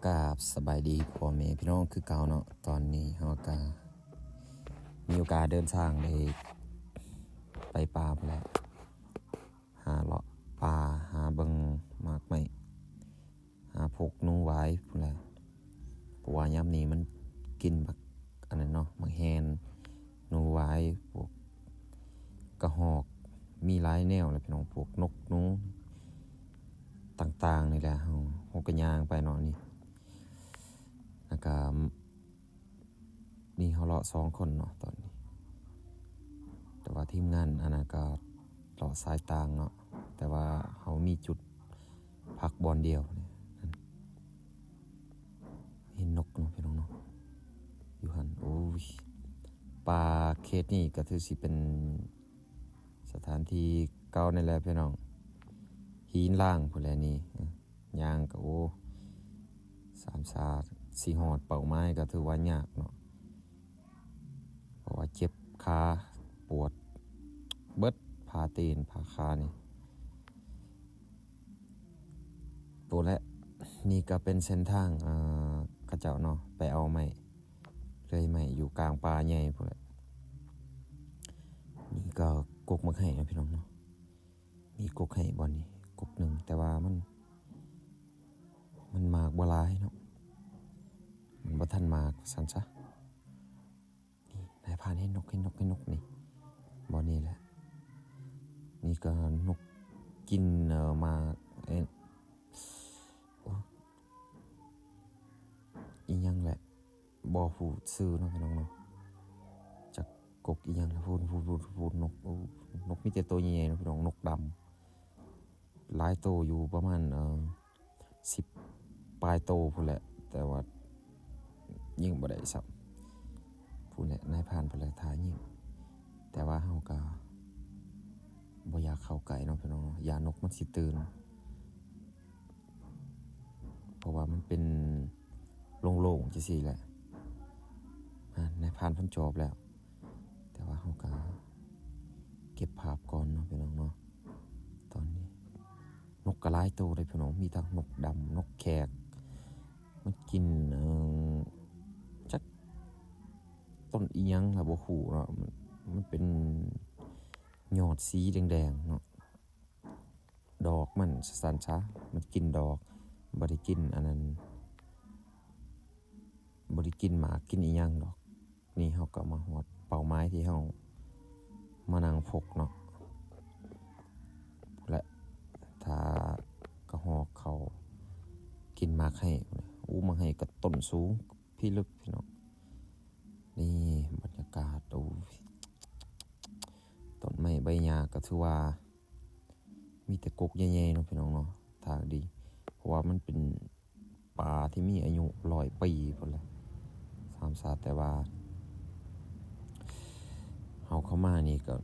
ກາບສະບາຍດີພໍ່ແມ່ພີ່ນ້ອງຄືເກົ່າເນາະ. ຕອນນີ້ເຮົາກະມີໂອກາດເດີນທາງໄດ້ໄປປ່າພຸ້ນແຫຼະ ຫາເລາະປ່າ ຫາເບິ່ງໝາກໄມ້ ຫາພົກໜູຫວາຍພຸ້ນແຫຼະ ເພາະວ່າຍາມນີ້ມັນກິນບັກອັນນັ້ນເນາະ ໝາກແຮນ ໜູຫວາຍ ພວກກະຮອກ ມີຫຼາຍແນວແຫຼະພີ່ນ້ອງ ພວກນົກໜູຕ່າງໆນີ້ແຫຼະ. ເຮົາ ເຮົາກະຍ່າງໄປເນາະນີ້ ແລ້ວກະ ນີ້ເຮົາເລາະສອງຄົນເນາະຕອນນີ້ ແຕ່ວ່າທີມງານອັນນັ້ນກະເລາະສາຍຕ່າງເນາະ ແຕ່ວ່າເຮົາມີຈຸດພັກບ່ອນດຽວນີ້. ເຫັນນົກເນາະພີ່ນ້ອງເນາະ ຢູ່ຫັ້ນ. ໂອ້ຍ ປ່າເຂດນີ້ກະຖືຊິເປັນສະຖານທີ່ເກົ່ານີ້ແຫຼະພີ່ນ້ອງ ຫີນລ້າງພຸ້ນແຫຼະນີ້. ຍ່າງກະ ໂອ້ ສາມສາ ຊິຮອດເປົ້າໝາຍກະຖືວ່າຍາກເນາະ ເພາະວ່າເຈັບຂາ ປວດເບິດ ພາຕີນ ພາຂານີ້. ໂຕແຫຼະ ນີ້ກະເປັນເສັ້ນທາງ ເອີ ເຂົາເຈົ້າເນາະ ໄປເອົາໄມ້ ເລື່ອຍໄມ້ຢູ່ກາງປ່າໃຫຍ່ພຸ້ນແຫຼະ. ນີ້ກະກົກໝາກໄຮເນາະພີ່ນ້ອງເນາະ ມີກົກໄຮບ່ອນນີ້ກົກໜຶ່ງ ແຕ່ວ່າມັນ ມັນໝາກບໍ່ຫຼາຍເນາະ ມັນບໍ່ທັນໝາກວ່າຊັ້ນຊະ. ນີ້ນາຍພານເຫັນນົກ ເຫັນນົກ ເຫັນນົກນີ້ ບ່ອນນີ້ແຫຼະ. ນີ້ກະນົກກິນ ເອີ ໝາກ ເອີ ໂອ້ ອີ່ຫຍັງແຫຼະ ບໍ່ຮູ້ຊື່ເນາະພີ່ນ້ອງເນາະ ຈັກກົກອີ່ຫຍັງລະ. ພຸ້ນໆໆໆ ນົກ ໂອ້ ນົກມີແຕ່ໂຕໃຫຍ່ໆເນາະພີ່ນ້ອງ ນົກດຳ ຫຼາຍໂຕຢູ່ ປະມານ ເອີ ສິບປາຍໂຕພຸ້ນແຫຼະ ແຕ່ວ່າຍິງບໍ່ໄດ້ຊ້ຳ. ພຸ້ນແຫຼະ ນາຍພານເພິ່ນລະຖ້າຍິງ ແຕ່ວ່າເຮົາກະບໍ່ຢາກເຂົ້າໃກ້ເນາະພີ່ນ້ອງເນາະ ຢ້ານນົກມັນຊິຕື່ນ ເພາະວ່າມັນເປັນໂລ່ງໆ ຈັ່ງຊີ້ແຫຼະ. ນາຍພານເພິ່ນຈອບແລ້ວ ແຕ່ວ່າເຮົາກະເກັບພາບກ່ອນເນາະພີ່ນ້ອງເນາະ. ຕອນນີ້ນົກກະຫຼາຍໂຕເດ້ພີ່ນ້ອງ ມີທັງນົກດຳ ນົກແຂກ ມັນກິນ ເອີ ຈັກຕົ້ນອີ່ຫຍັງລະບໍ່ຮູ້ເນາະ ມັນ ມັນເປັນຍອດສີແດງໆເນາະ ດອກມັນ ຊັ້ນຊະ ມັນກິນດອກ ບໍ່ໄດ້ກິນອັນນັ້ນ ບໍ່ໄດ້ກິນໝາກກິນອີ່ຫຍັງດອກ. ນີ້ເຮົາກະມາຮອດເປົ້າໝາຍທີ່ເຮົາມານັ່ງພົກເນາະ ແລະ ຖ້າກະຮອກເຂົາກິນໝາກໄຮ. ໂອ້ ໝາກໄຮກະຕົ້ນສູງພິລຶກພີ່ນ້ອງ. ນີ້ບັນຍາກາດ ໂອ້ຍ ຕົ້ນໄມ້ໃບຫຍ້າກະຖືວ່າ ມີແຕ່ກົກໃຫຍ່ໆເນາະພີ່ນ້ອງເນາະ ທາງດີ ເພາະວ່າມັນເປັນປ່າທີ່ມີອາຍຸຮ້ອຍປີພຸ້ນແຫຼະ ສາມສາ ແຕ່ວ່າເຮົາເຂົ້າມານີ້ກະ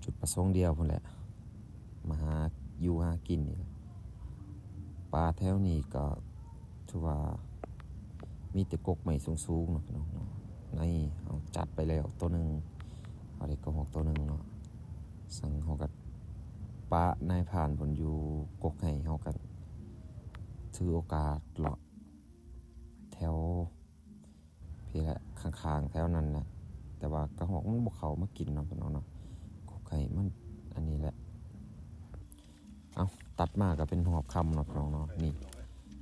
ຈຸດປະສົງດຽວພຸ້ນແຫຼະ ມາຫາຢູ່ຫາກິນນີ້ແຫຼະ. ປ່າແຖວນີ້ກະຖືວ່າມີແຕ່ກົກໄມ້ສູງໆເນາະພີ່ນ້ອງເນາະ. ໃນ ເຮົາຈັດໄປແລ້ວໂຕໜຶ່ງ ເຮົາໄດ້ກະຮອກໂຕໜຶ່ງເນາະ ຊັ້ນເຮົາກະປະນາຍພານເພິ່ນຢູ່ກົກໄຮ ເຮົາກະຖືໂອກາດເລາະແຖວພີ້ແຫຼະ ຂ້າງໆແຖວນັ້ນແຫຼະ ແຕ່ວ່າກະຮອກມັນບໍ່ເຂົ້າມາກິນເນາະພີ່ນ້ອງເນາະ ກົກໄຮມັນອັນນີ້ແຫຼະ. ເອົ້າ ຕັດມາກະເປັນຮອບຄ່ຳເນາະພີ່ນ້ອງເນາະ. ນີ້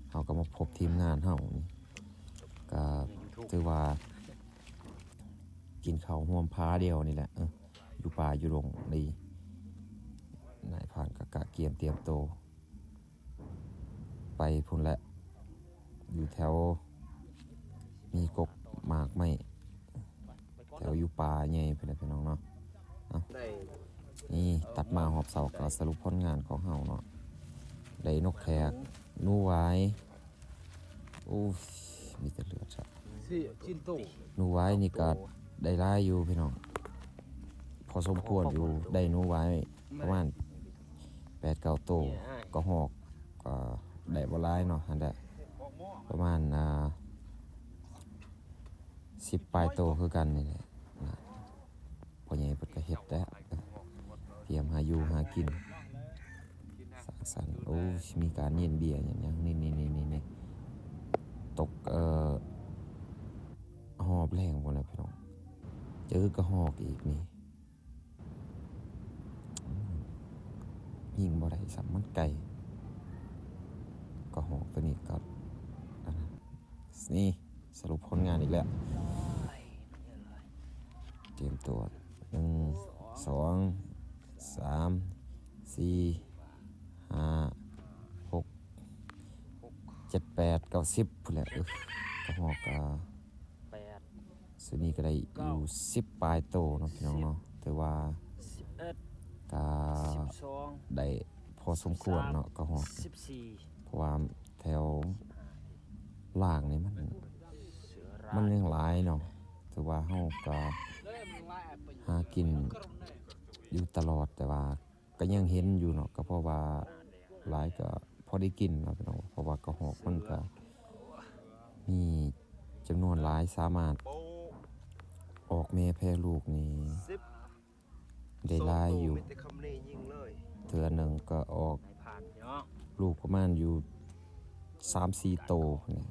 ເຮົາກະມາພົບທີມງານເຮົານີ້ ກະຖືວ່າກິນເຂົ້າຮ່ວມພາດຽວນີ້ແຫຼະ ເອີ ຢູ່ປ່າຢູ່ດົງນີ້. ນາຍພານກະກະກຽມຕຽມໂຕໄປພຸ້ນແຫຼະ ຢູ່ແຖວມີກົກໝາກໄມ້ ແຖວຢູ່ປ່າໃຫຍ່ພຸ້ນແຫຼະພີ່ນ້ອງເນາະ. ເອົ້າ ນີ້ຕັດມາຮອບເຊົ້າກະສະຫຼຸບຜົນງານຂອງເຮົາເນາະ ໄດ້ນົກແຂກ ໜູຫວາຍ ໂອ້ຍ ມີແຕ່ເລືອດຊະ. ໜູຫວາຍນີ້ກະໄດ້ຫຼາຍຢູ່ພີ່ນ້ອງ ພໍສົມຄວນຢູ່ ໄດ້ໜູຫວາຍປະມານແປດເກົ້າໂຕ ກະຮອກກະໄດ້ບໍ່ຫຼາຍເນາະ ຫັ້ນແຫຼະ ປະມານ ອ່າ ສິບປາຍໂຕຄືກັນນີ້ແຫຼະ. ພໍ່ໃຫຍ່ເພິ່ນກະເຮັດແລ້ວ ຕຽມຫາຢູ່ຫາກິນສັງສັນ. ໂອ້ຍ ມີການເຢັນເບຍຫຍັງໆ ນີ້ ຕົກ ເອີ ຮອບແລງພຸ້ນແຫຼະພີ່ນ້ອງ ເຈີກະຮອກອີກນີ້ ອືມ ຍິງບໍ່ໄດ້ຊ້ຳ ມັນໄກ ກະຮອກໂຕນີ້ກໍ ອັນນັ້ນ ນີ້ ສະຫຼຸບຜົນງານອີກແລ້ວ ຕຽມຕົວ ໜຶ່ງ ສອງ ສາມ ສີ່ ຫ້າ ຫົກ ເຈັດ ແປດ ເກົ້າ ສິບ ພຸ້ນແຫຼະ ເອີ ກະຮອກກະ ແປດ ຊຸດນີ້ກະໄດ້ຢູ່ ເກົ້າ ສິບປາຍໂຕເນາະພີ່ນ້ອງເນາະ ຖືວ່າ ສິບເອັດ ກະ ສິບສອງ ໄດ້ພໍສົມຄວນເນາະ ກະຮອກ ສິບສີ່ ເພາະວ່າແຖວລ່າງນີ້ມັນ ມັນຍັງຫຼາຍເນາະ ຖືວ່າເຮົາກະຫາກິນຢູ່ຕະຫຼອດ ແຕ່ວ່າ ກະຍັງເຫັນຢູ່ເນາະ ກະເພາະວ່າຫຼາຍກະພໍໄດ້ກິນເນາະພີ່ນ້ອງ ເພາະວ່າກະຮອກມັນກະມີຈຳນວນຫຼາຍ ສາມາດອອກແມ່ແຜ່ລູກນີ້ໄດ້ຫຼາຍຢູ່ ເທື່ອໜຶ່ງກະອອກລູກປະມານຢູ່ ສາມສີ່ໂຕນີ້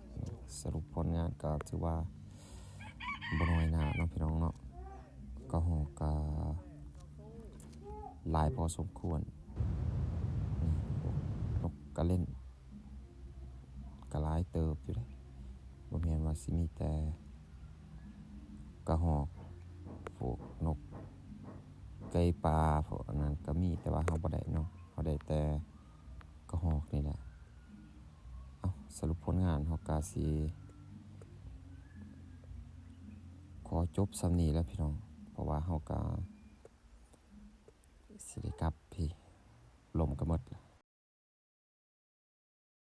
ສະຫຼຸບຜົນງານກະຖືວ່າບໍ່ນ້ອຍໜ້າເນາະພີ່ນ້ອງເນາະ ກະຮອກກະຫຼາຍພໍສົມຄວນ ນີ້ ນົກກະເລັນກະຫຼາຍເຕີບຢູ່ເດ້ ບໍ່ແມ່ນວ່າຊິມີແຕ່ກະຮອກ ພວກນົກໄກ່ປ່າ ພວກອັນນັ້ນກະມີ ແຕ່ວ່າເຮົາບໍ່ໄດ້ເນາະ ເຮົາໄດ້ແຕ່ ກະຮອກນີ້ແຫຼະ ເອົ້າ ສະຫຼຸບຜົນງານເຮົາກະຊິຂໍຈົບສ່ຳນີ້ແຫຼະພີ່ນ້ອງ ເພາະວ່າເຮົາກະຊິໄດ້ກັບພີ້ ລົມກະໝົດລະ